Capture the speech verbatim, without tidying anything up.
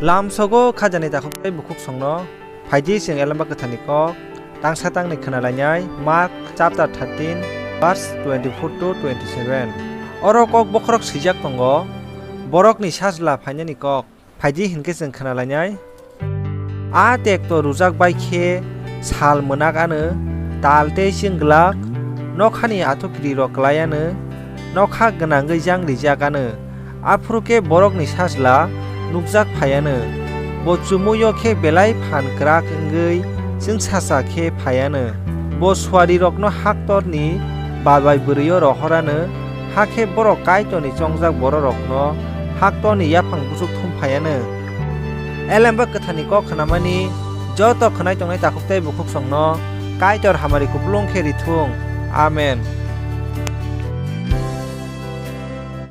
Lamsogo khajani takhuk tei bukhuk songno phaidi chwng Elemba Kwtharni kok tangsa tangni khwnalainai. Mark chapter thirteen, verse twenty-four to twenty-seven. Oro kok bokhorok swijak tongo, Borokni Sajla phainani kok. Phaidi hinkhe chwng khwnalainai. A tekto rwjak bai khe sal mwnak ano, tal tei chwng glak, nokhani athukirirok klai ano, nokha gwnangwi jang rijak ano. Aphuru khe Borokni Sajla nukjak phai ano. Bo chumui-o khe belai phan kwrak wngwi chwngsacha khe phai ano. Bo suarirokno haktorni babai bwrwi-o rohor ano, hakhe borok Kaitorni chongjak bororokno haktorni yaphang buchuk thum phai ano. Elemba Kwtharni kok khnamani joto khwnai tongnai takhuk tei bukhuk songno Kaitor hamari kupulung khe rithung. Amen.